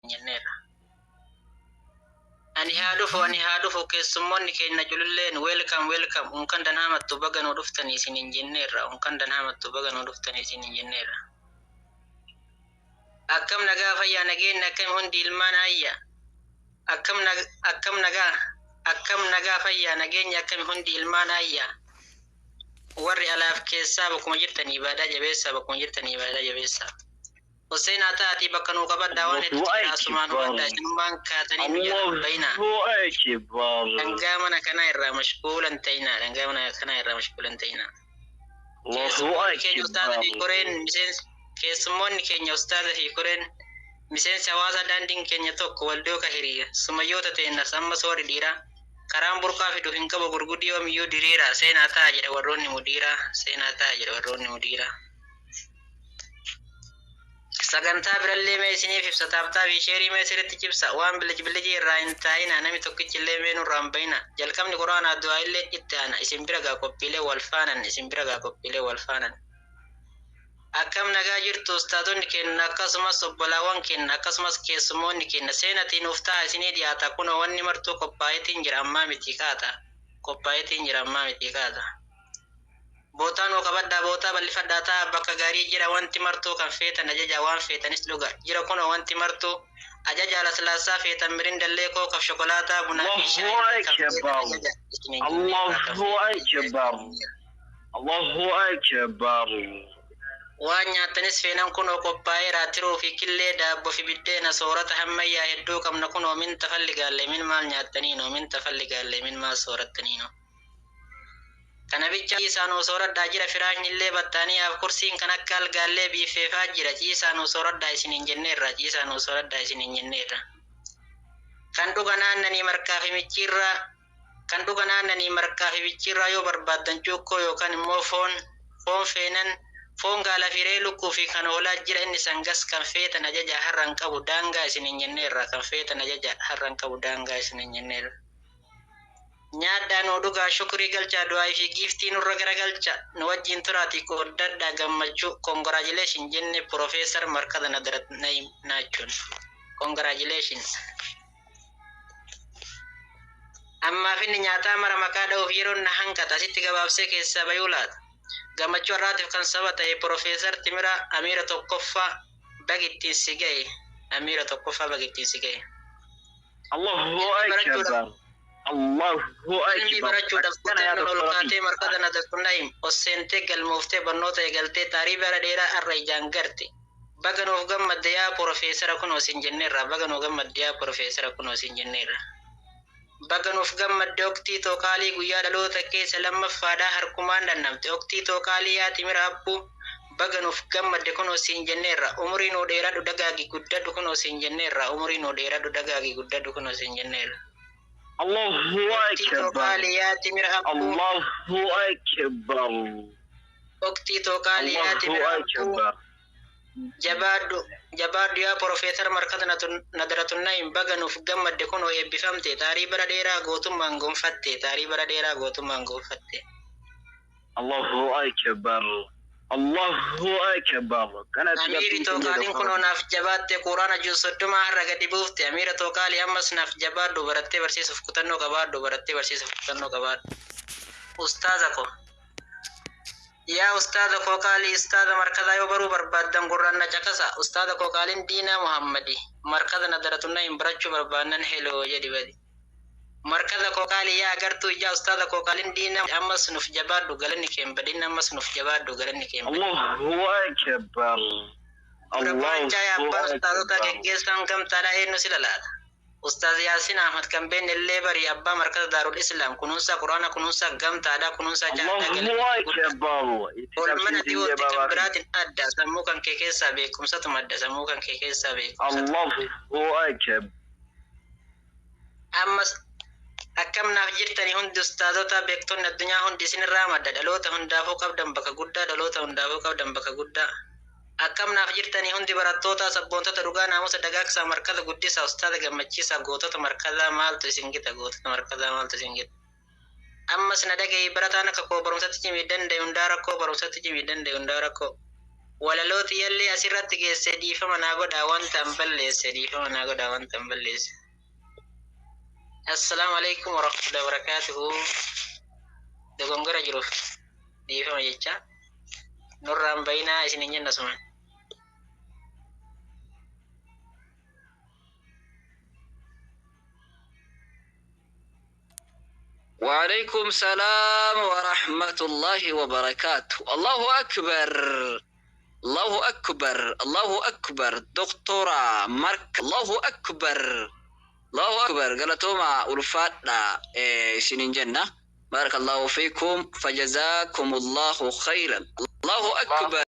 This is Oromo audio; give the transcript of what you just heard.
Jenneerra. Ani haa dhufu, ani haa dhufu, keessummoonni keenya cululleen welcome, welcome, unkan danhaamattu baga nuu dhuftanii isiniin jenneerra, unkan danhaamattu baga nuu dhuftanii isiniin jenneerra. Akkam nagaa fayyaa nageenyi akkam hundi ilmaan ayya. Akkam akkam nagaa, akkam nagaa fayyaa nageenyi akkam hundi ilmaan ayya. Warri alaaf keessaa bakkuma jirtanii ibaadaa jabeessaa, bakkuma jirtanii ibaadaa jabeessaa. Hussein haa ta'atii bakka nuu qabadhaa waan hedduutu jira, asumaan hubadhaa, isinummaan kaatanii nu jalaa bayinaa. Allahu akbar. Dhangaa mana kanaa irraa mashguulan ta'inaa, dhangaa mana kanaa irraa mashguulan ta'inaa. Allahu Keessummoonni keenya ustaaza fi akbar. koreen miseensi, keessummoonni keenya ustaaza fi koreen miseensi hawaasa daandiin keenya tokko waldooka hiriya sumayyoota teennas ammas warri dhiiraa karaan burqaa fidu hin qabu gurguddi yoomiyyuu diriira seenaa ta'a jedha warroonni mudiiraa, seenaa ta'a jedha warroonni mudiiraa. Sagantaa birallee mee isiniif ibsa, taaptaa fi sheerii mee sirriitti cibsa, waan bilij bilijii irraa hin taa'ina, nami tokkichi illee mee nurraa hin bayina, jalqabni quraanaa du'aa illee itti aana, isin bira gaa qophiilee wal faanan, isin bira gaa qophiilee wal faanan. Akkam nagaa jirtu ustaadonni keenya, akkasumas obbolaawwan keenya, akkasumas keessummoonni keenya, seenatii nuuf ta'a isinii dhiyaata, kunoo wanni martuu qophaa'eetiin jira ammaa miti kaata, qophaa'eetiin jira ammaa miti kaata. Bootaa nuu qabadhaa, bootaa bal'ifadhaa ta'a bakka gaarii jira wanti martuu, kan feetan ajaja, waan feetanis dhuga jira kunoo wanti martuu, ajaja laslaassaa feetan, mirindallee kookaf shokolaataa, bunaa fi Allahu shaayillee kan feetan akbar. ajaja isiniin jenneerra, kan Allahu feetan ajaja akbar. isiniin jenneerra. Allahu akbar. Waan nyaatanis feenan kunoo qophaa'eera, tiruu fi killee, daabboo fi biddeena, soorata hammayyaa hedduu qabna kunoo, min tafalli gaallee min maal nyaattaniinoo, min tafalli gaallee min maal soorattaniinoo. Kana bicha ciisaa nuu sooradhaa jira, firaashni illee battaaniyaaf kursiin kan akka algaallee biiffeefaa jira, ciisaa nuu sooradhaa isiniin jenneerra, ciisaa nuu sooradhaa isiniin jenneerra. Kan dhugan aannanii marqaa fi micciirraa, kan dhugan aannanii marqaa fi micciirraa, yoo barbaaddan cuukkoo yookaan immoo foon, foon feenan foon gaala fi re'ee, lukkuu fi kan hoolaa jira, inni sangas kan feetan ajaja har'an qabu daangaa isiniin jenneerra, kan feetan ajaja har'an qabu daangaa isiniin jenneerra. Nyaadhaa nuu dhugaa, shukrii galchaa, du'aa fi giiftii nurra garagalcha, nu wajjin turaatii qooddadhaa gammachuu. Congratulation jenne Profeesar Markaza Nadarat Naim naachuun. Congratulation. Ammaaf inni nyaataa mara maqaa dha'uuf yeroon na hanqata, asitti gabaabsee keessaa bayuu laata. Gammachuu har'aatiif kan saba ta'e Profeesar Timira Amiira tokkoffaa bagi ittiin si ga'e, Amiira tokkoffaa bagi ittiin si ga'e. Allahu Ilmi barachuudhaaf akbar. Allahu Ilmi akbar. barachuudhaaf Akkana yaa kutannoon ol doktora kaatee kiyya. Markaza Nadaratu Naim ol seentee galmooftee barnoota eegaltee xaarii bara dheeraa har'a ijaan garte. Baga nuuf gammadde yaa Profeesara kunoo siin jenneerra, baga nuuf gammadde yaa Profeesara kunoo siin jenneerra. Baga nuuf gammadde oktii tooqaalii, guyyaa dhaloota keessa lammaffaadhaa harkumaan dhannamte, oktii tooqaalii yaa Timira Abbuu baga nuuf gammadde kunoo siin jenneerra, umurii nuu dheeradhu dagaagi guddadhu kunoo siin jenneerra, umurii nuu dheeradhu dagaagi guddadhu kunoo siin jenneerra. Allahu Oktii akbar. tooqaalii yaa Timira Abbuu. Allahu akbar. Oktii tooqaalii yaa Allahu Timira Abbuu. akbar. Jabaadhu, jabaadhu yaa Profeesar Markaza Nadaratunnaayin, baga nuuf gammadde kunoo eebbifamte xaarii bara dheeraa gootummaan gonfatte, xaarii bara dheeraa gootummaan gonfatte. Allahu akbar. Allahu akbar. Kanatti Amiiri qabxiin keenya tooqaaliin doktora. kunoo naaf jabaatte, quraana juuz 30 har'a gadi buufte, Amiira tooqaalii ammas naaf jabaadhu, barattee barsiisuuf kutannoo qabaadhu, barattee barsiisuuf kutannoo qabaadhu. Ustaaza ko. Yaa ustaaza koo qaalii, ustaaza markazaa yoo baruu barbaaddan gurraan na caqasa, ustaaza koo qaaliin Diinaa Muhammadi, Markaza Nadaratunnaayin barachuu barbaannan heloo jedhi badi. Markaza koo qaalii yaa agartuu ijaa, ustaaza koo qaaliin Diinaa ammas nuuf jabaadhu galanni kee hin badin, ammas nuuf jabaadhu galanni kee hin badin. Allahu akbar. Dura baancaa yaa Allahu abbaa ustaazota akbar. geggeessaan gamtaadhaa eenyu si lalaata. Ustaaz Yaasin Ahmad kan beekne illee bari, abbaa markaza Daarul Islaam, kunuunsa quraana, kunuunsa gamtaadhaa, kunuunsa jaadhaa Allahu galanni kee guddaa. akbar. Itti Oolmana qabsiisin dhiyootti kan baabaa kiyya. biraatiin adda, sammuu kan kee keessaa beekumsatu madda, sammuu kan kee keessaa beekumsatu madda. Allahu akbar. Ammas akkam naaf jirtanii hundi ustaazota beektonni addunyaa hundi isinirraa madda, dhaloota hundaafuu qabdan bakka guddaa, dhaloota hundaafuu qabdan bakka guddaa. Akkam naaf jirtanii hundi barattoota sabboontota dhugaa naamusa dagaagsaa markaza guddisaa ustaaza gammachiisaa, gootota markazaa maaltu isin gita, gootota markazaa maaltu isin gita. Ammas na dhaga'i barataan akka koo barumsatti cimii danda'e hundaa rakkoo, barumsatti cimii danda'e hundaa rakkoo. Walaloo xiyyallee asirratti geesse, dhiifama naa godhaa wanta hin balleesse, dhiifama naa godhaa wanta hin balleesse. Assalaamu alaikum warahmatullahi wabarakaatuhu. Dogongora jiruuf dhiifama jecha nurraan bayinaa isin hin jenna suman. وعليكم السلام ورحمة الله وبركاته. الله أكبر، الله أكبر، الله أكبر. دكتورة مارك، الله أكبر، الله أكبر. Galatoomaa، ulfaadhaa isiniin jenna. بارك الله فيكم فجزاكم الله خيرا. الله أكبر.